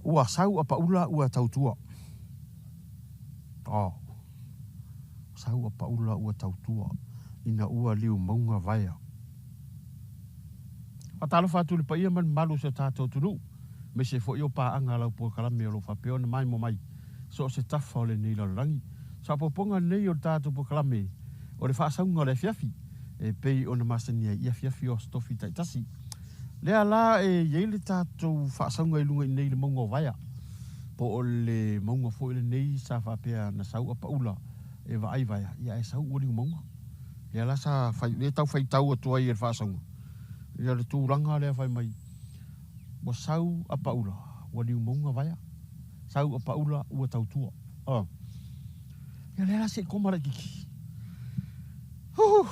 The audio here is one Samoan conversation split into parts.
Ua sau apaula ua tautua. Oh. Sau apaula ua tautua ina ua liu mauga vaea. Faatalofa atu i le paia ma le mamalu o si o tatou atunuu, aemaise foi o paaga a lau polokalame o lo o faapea ona maimoa mai so o se tafa o lenei lalolagi. Faaopoopoga lenei o le tatou polokalame o le faasauga o le afiafi e pei ona masani ai i afiafi o Aso Tofi taitasi. Lea la e i ai le tatou faasauga i luga i inei i le mauga o Vaea, po o le mauga foi lenei sa faapea na sau apaula e vaai vaea, ia ae sau ua liu mauga. Lea la sa fai, lea e tau faitau atu ai e le faasauga, ia le tulaga lea fai mai, ua sau apaula, ua liu mauga vaea, sau apaula ua tautua. Oh. Ia lea la se i koma laititi. Huh.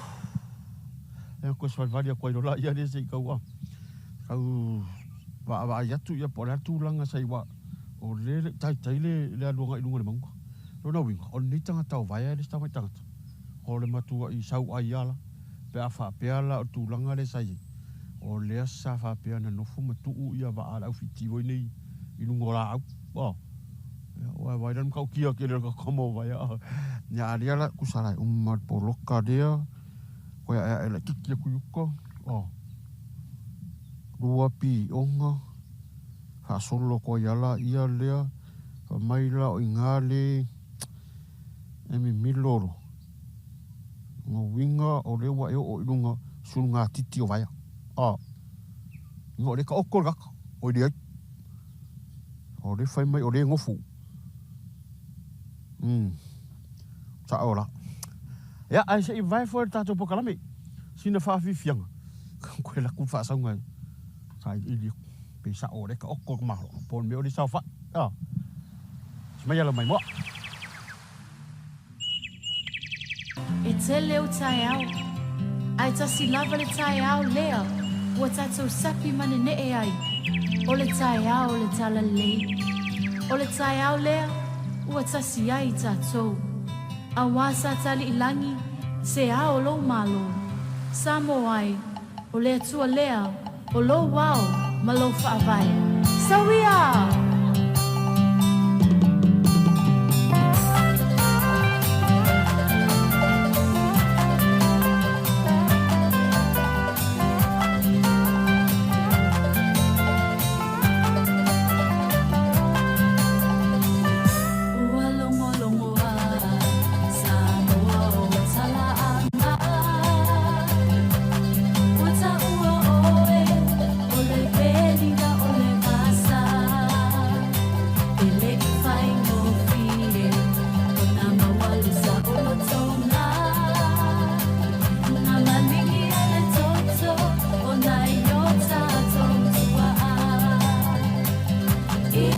E koe savalivali atu ai lola ia lea se i tau a. Tau vaavaai atu ia po o le a le tulaga sa i wa o le le taitai le le alu agai i luga o le mauga. Lona uiga, o lenei tagata o Vaea e le se tamai tagata. O le matuai sauai lava la pe a faapea la o le tulaga lea sa i ai, o lea sa faapea na nofo ma tuu ia vaa a le aufiti foi nei i luga o laau. Oh. Ia, ua vaai la le matautia tele o le tatou mau vaea. Ia, a lea la, tusa la e uma le poloka lea, koe ae ae laitiiti atu i uka. Oh. Lua pioga, faasolo atu ai lava ia lea, fai mai la o i ina le e mimilo lo. Lona uiga o lea ua e oo i luga sulugatiti o vaea. Ah. Ina o lea e taoto le tagata, oi leai. O lea fai mai o lea e nofo. Sao la. Ia, ae se i vae foi le tatou polokalame. Sina faafiafiaga. Koe laku faasauga e sailiili atu. Pe sao o lea e taoto le malo. Po o le mea o lea e saofai. Ah. Mai ala mai moa. E tele ou taeao, ae tasi lava le taeao lea ua tatou sapi ma neneʻe ai, o le taeao o le Talalelei. O le taeao lea ua tasi ai tatou. Auā sa taliʻilagi se ao o lou Malo, Samoa e, o le Atua lea o lou ao ma lou faavae. Sauia! Ua logologo a Samoa o Talaaga Ua taua ʻoe ʻo le welina o le vasa E le i faigofie ona maua le saolotoga Na maligi e le toto o nai o tatou tuaa I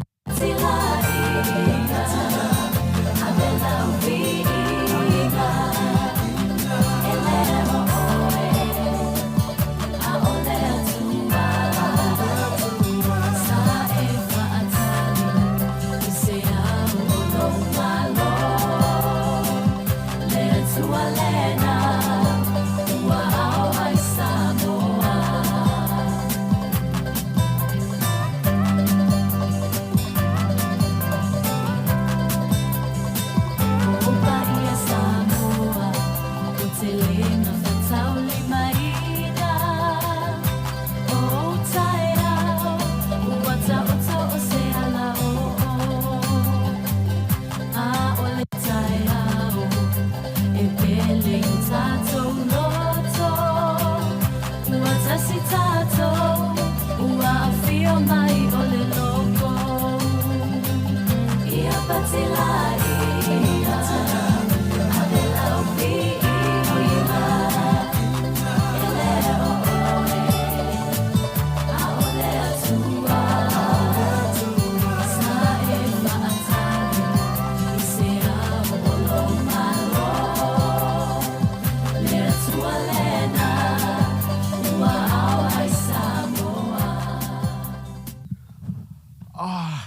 Ah,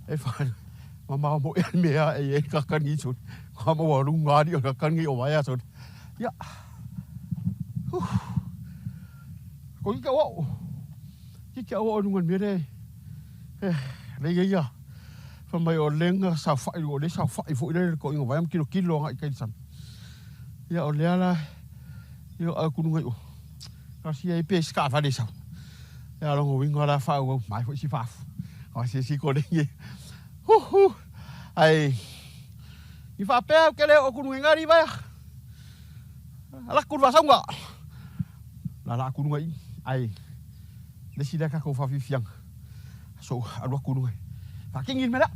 e whai, ma mao mo e mea e e kakani so, ka mo wa runga ari o kakani o waea so. Ia. Huh. Ko ki ka o. Ki ka o runga mere. Le ia ia. Fa mai o lenga sa fa o le sa fa fo ile ko ingo vai kilo kilo nga i sam. Ia o le ala ia a kunu ngai o. Ka si ai pe ska fa le sa. Ia longo wingo la fa o mai fo si fa. O si si ko le ye. Hu hu. Ai. I fa pe ke le o kunu ngari vai. Ala kunu va saunga. La la kunu ngai. Ai. Le si la ka ko fa fi fiang. So alu kunu ngai. Fa kingin mela.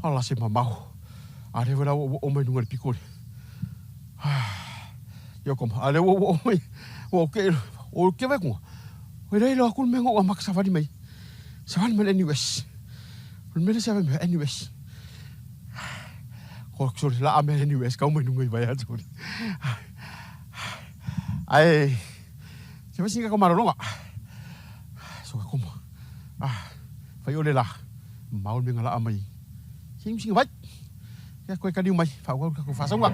Ala se mamau. A le wela o mai nunga le piko le. Ia koma, a le o mai, o ke, o ke vai kunga. O rei loa kulu mengo o maka sawali mai. Sawali mai le NUS. O le mele sawali mai NUS. Ko sorry la ame le NUS kau mai nunga i vai atu. Ai, se vai singa ko marolonga. So ka koma. Ah, fai ole la. Maul menga la amai. Sing sing vai. Ia koe kaniu mai, whaukau ka ko whasaunga.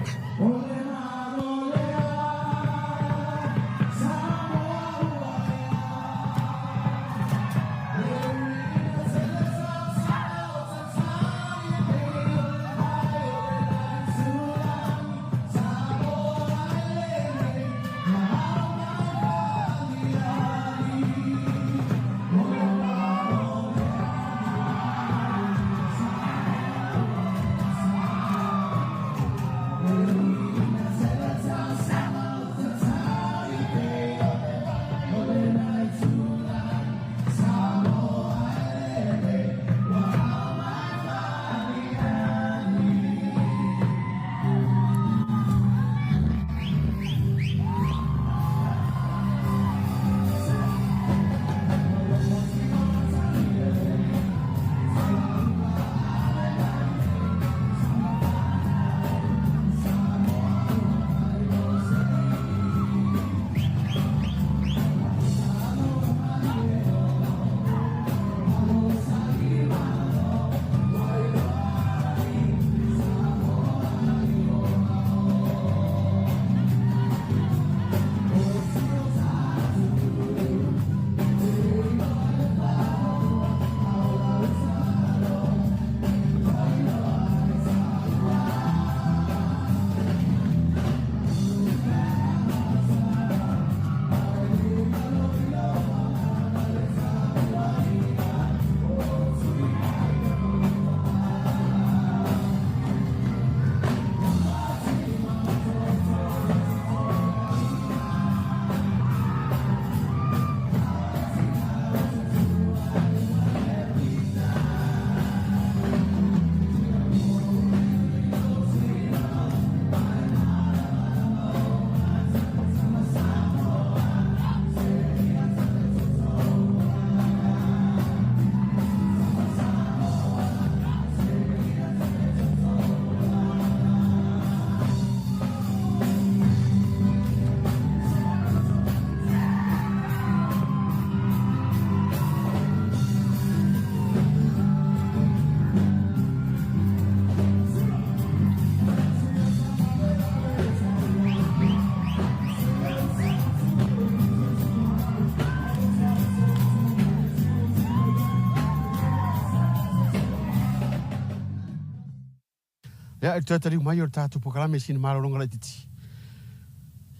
Ia, i le toe taliu mai o le tatou polokalame i sina malologa laitiiti.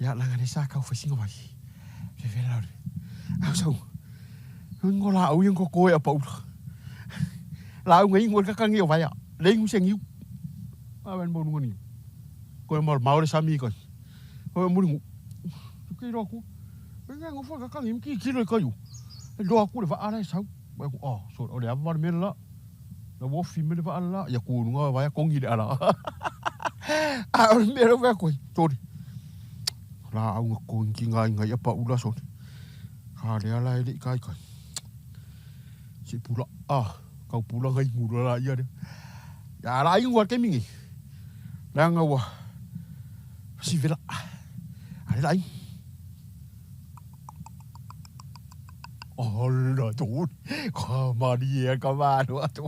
Ia, leaga lea sa tau fai sina vai. Vevela la o le au sau. Ngo laau ia ngo koe a paula. Laau ngai ngo ka kangi o vaia. Le ingu se ngiu. A wen mo nunga ni. Koe mo mau le sami ko. Koe muri ngu. Ki ro ku. Nga ngo fa ka kangi ki ki lo ka yu. Lo aku le va ala sau. Wa ku oh so o le ava le mela. La wo fi me le va ala ya ku nunga vaia kongi le ala. A o le mea va ko. Tori. La au nga kongi ngai ngai apa ula so. Ka le ala e le kai kai. Si pula ah kau pula ngai ngula la ia le. Ya la ingu ke mingi. La nga wa. Si vela. Ale la. Oh la tu. Ka mari e ka ma no tu.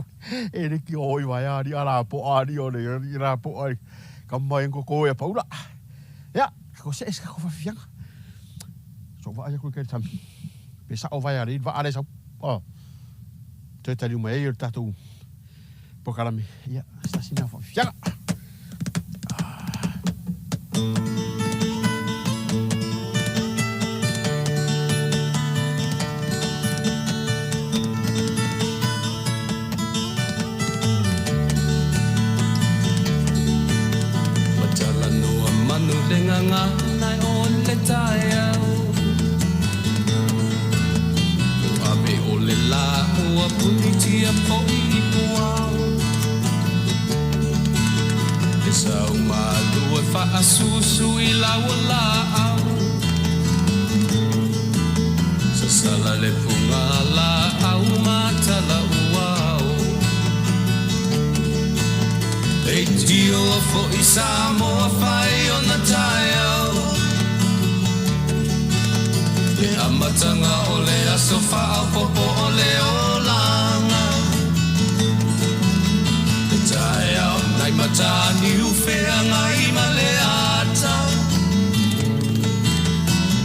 E le ki oi vai ari ala po ari o le ra po ai. Ka mai ko ko e paula. Ya, ko se es ka ko fa fianga. So va ai ko ke tam. Pe sa o vai ari va ale sa. Oh. Te tali mai e tatou polokalame. Ia, sa sina fa fianga. Matalanoa manu le gagana o le taeao. Ave o le la ua punitia fo'i i puao. Le sau malu e faasusu i lau o laau. Sasala le puga laau matala uao. E tio fo'i Samoa fai o na taeao. Le amatanga o le aso faaopopo o le olaga. Le taeao nai matani ufeagai ma le ata.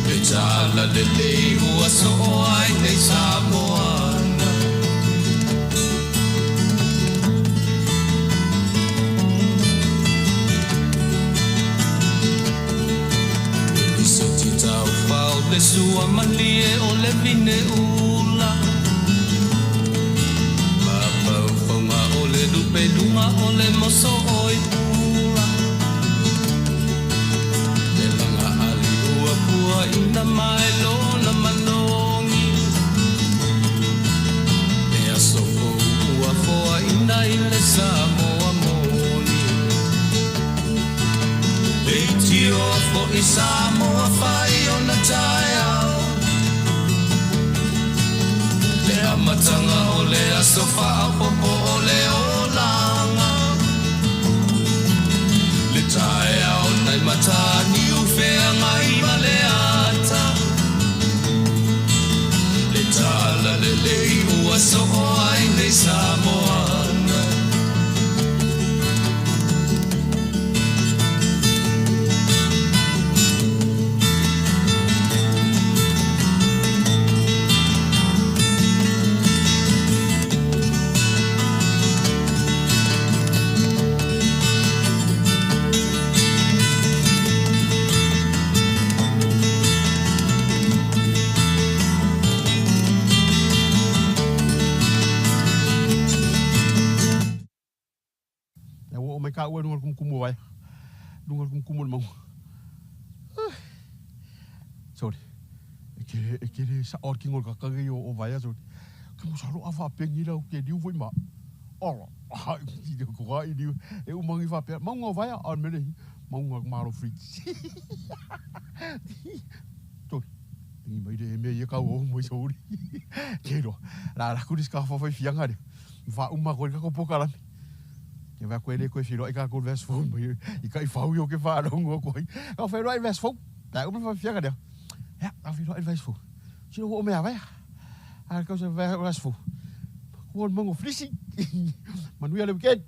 Le tala lelei ua soo ai nei Samoana. Lisiti tau fao le sua malie o le vine ula. Mafaufaunga o le lupe lunga o le moso o i pula. Le laga ali ua pua ina mai lona manogi. E aso fou ua foaina i le Samoa moni. E tio fo'i Samoa fai o na taeao. Le amatanga o le aso faaopopo o le olaga. Le taeao nai matani ufeagai ma le ata. Le tala lelei ua soo ai nei Samoana. Ia ua oo mai ka ua luga o le kumukumu o vaea. Luga o le kumukumu o le mauga. Sorry. E ke e ke le sa o kingo ka ka o vaea sorry. Ke mo sa lo afa pengi la ke liu foi ma. Ora. Ha i le ko ga i liu. E u mangi fa pe. Maunga o vaea a mele hi. Maunga malo fritz. Sorry. Tingi mai le me ia kau o mo sorry. Ke ro. La la kuris ka fa fa fianga le. Fa uma ko ka ko pokalame. Ke va koe le koe whiro i ka ko verse 4 mai i ka i whau i o ke whārongo koe. Ka whero i verse 4. Tā ume wha fianga lea. Ia, ka whiro i verse 4. Sino o mea vai. A ka se verse 4. Ko mango flisi. Manuia le weekend.